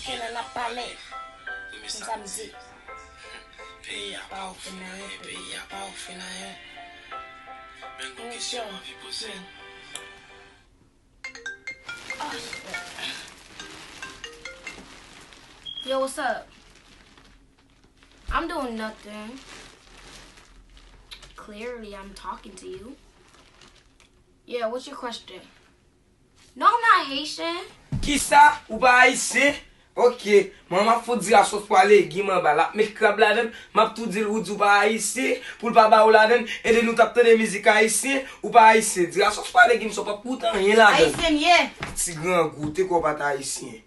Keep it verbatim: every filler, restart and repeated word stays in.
Konnen n ap pale. Konn sa m di. Peyi a pa ofri n anyen, peyi a pa ofri n anyen. Men gon kesyon m anvi poze. Yo, what's up? I'm doing nothing. Clearly, I'm talking to you. Yeah, what's your question? No, I'm not Haitian. Kisa? Ou pa ayisyen? Ok, mwen m ap fout Dira Sòs Pwa Legim anba, l ap met krab ladann, m ap tou di l ou di w pa ayisyen, pou l pa ba ou ladann, e de nou t ap tande mizik ayisyen, ou pa ayisyen. Dira Sòs Pwa Legim sa w p ap goute anyen ladann. Ayisyen m ye. Ti grangou, te kwè w pa t ayisyen.